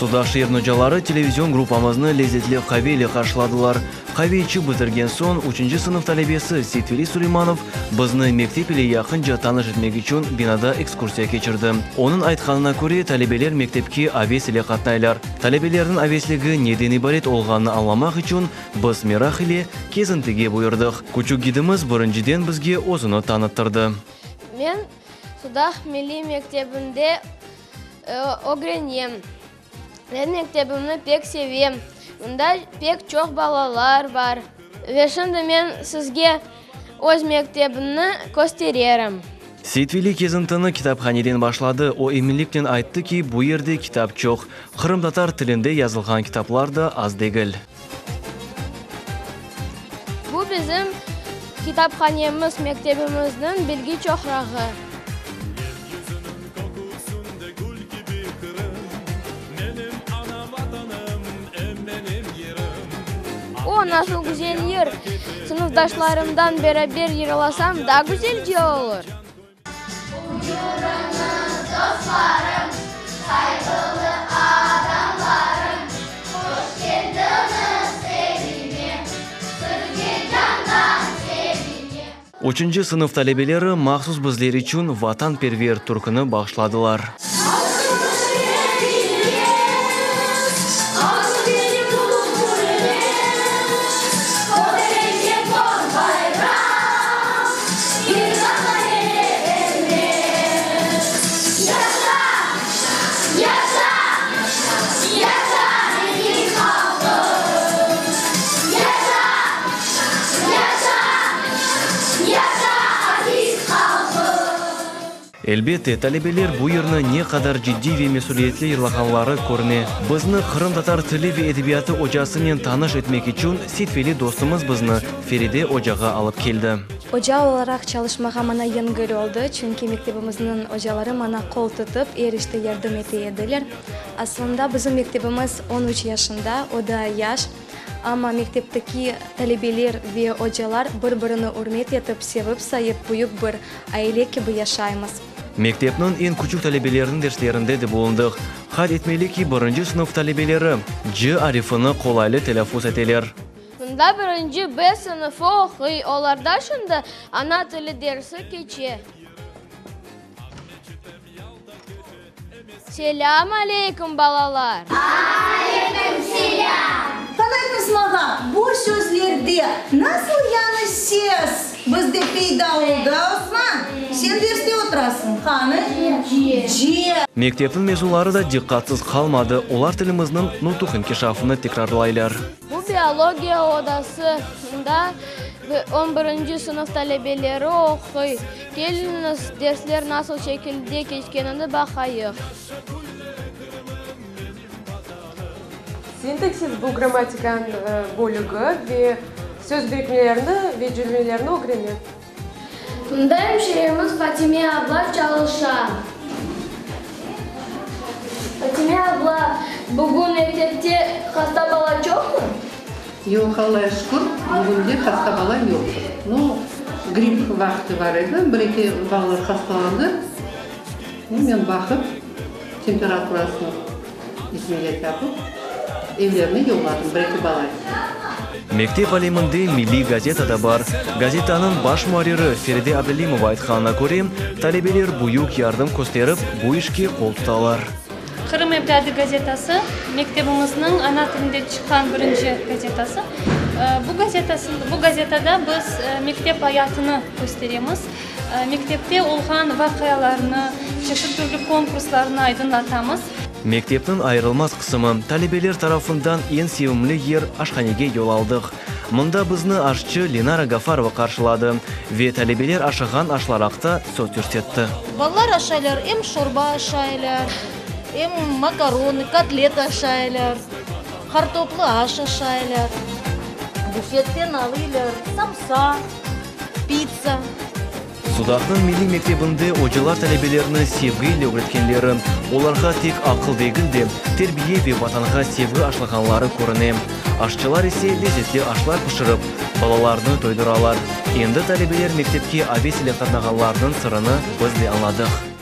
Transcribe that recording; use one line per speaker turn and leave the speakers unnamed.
Sudaq şeeriniñ ocaları televizion gruppamıznı lezetli qave ile qarşıladılar. Qave içip bitirgen soñ, üçünci sınıf talebesi Seytveli Suleymanov bizni mektep ile yaqınca tanış etmek içün binada ekskursiya keçirdi. Onıñ aytqanına köre, talebeler mektepke aves ile qatnaylar. Talebelerniñ avesligi neden ibaret olğanını añlamaq içün biz meraq ile kezintige buyurdıq. Küçük gidimiz birinciden bizge özüni tanıttırdı.
Men Sudaq milliy mektebinde ögrenem. Men mektebimni pek sevem. Mında pek çoq balalar bar. Ve şimdi men sizge öz mektebimni köstererim.
Seytveli kezintini kitaphaneden başladı. O eminliknen ayttı ki, bu yerde kitap çoq. Qırımtatar tilinde yazılğan kitaplar da az degil.
Bu bizim kitaphanemiz, mektebimizniñ bilgi çoqrağı. O, nasıl güzel yır! Sınıfdaşlarımdan beraber yırlasam, daa güzelce olur!
Buyurıñız, dostlarım, sayğılı adamlarım, hoş keldiñiz evime, sizge candan sevinem.
Üçünci sınıf talebeleri mahsus bizler içün Vatanperver türküni bağışladılar. Elbette, talebeler bu yırnı ne qadar ciddiy ve mesüliyetli yırlağanları körüne. Bizni qırımtatar tili ve edebiyatı ocasınen tanış etmek içün Seytveli dostumız bizni Feride ocağa alıp keldi.
Oca olaraq çalışmağa maña yengil oldı, çünki mektebimizniñ ocaları maña qol tutıp, er işte yardım ete ediler. Aslında bizim mektebimiz on üç yaşında, o daa yaş. Amma mektepteki talebeler ve ocalar bir-birini ürmet etip, sevip-sayıp, büyük bir aile kibi yaşaymız.
Mektepniñ eñ küçük talebeleriniñ derslerinde de bulundıq. Qayd etmeli ki, birinci sınıf talebeleri C arifini qolaylı telâffuz eteler.
Mında birinci B sınıfı oquy, olarda şimdi ana tili dersi keçe. Selâm aleyküm, balalar!
Aleyküm selâm!
Qanay qısmağa, bu sözlerde nasıl yañı ses bizde peyda oldı, a, Osman? Sen derste oturasıñ, qanı? C.
Mektepniñ mezunları da diqqatsız qalmadı, olar tilimizniñ nutuq inkişafını tekrarlaylar.
Bu biologiya odası, mında on birinci sınıf talebeleri oquy. Keliñiz, dersler nasıl şekilde keçkenini baqayıq.
Sintaksis, bu grammatikanıñ bölügi ve söz birikmelerini ve cümlelerni ögrene.
Mında emşiremiz Fatime abla çalışa. Fatime abla, bugün mektepte hasta bala çoqmı?
Yoq, Allaya şükür, bugünde hasta bala yoqtır. No, gripp vaqtı bar edi, bir-eki balalar hastalandı. Men baqıp, temperaturasını izmerять yapıp, evlerine yolladım bir-eki balayı.
Mektep aleminde milliy gazeta da bar. Gazetanıñ baş muarriri Feride Ablâlimova aytqanına köre, talebeler büyük yardım kösterip, bu işke qol tutalar.
Qırım evlâdı gazetası, mektebimizniñ ana tilinde çıqqan birinci gazetası. Bu gazetasında, bu gazetada biz mektep ayatını kösteremiz, mektepte olğan vaqialarnı, çeşit türlü konkurslarnı aydınlatamız.
Mektepniñ ayırılmaz qısımı, talebeler tarafından eñ sevimli yer aşhanege yol aldıq. Mında bizni aşçı Lenara Gafarova qarşıladı ve talebeler aşağan aşlar aqta söz yürsetti.
Balalar aşaylar, em şorba aşaylar, em makarony, kotlet aşaylar, qartoplı aş aşaylar. Bufetten alıylar samsa, pitsa.
Sudaqnıñ milliy mektebinde ocalar talebelerni sevgi ile ögretkenleri, olarğa tek aqıl degil de, terbiye ve Vatanğa sevgi aşlağanları körüne. Aşçılar ise lezetli aşlar pişirip, balalarnı toyduralar. Endi talebeler mektepke aves ile qatnağanlarınıñ sırını biz de añladıq.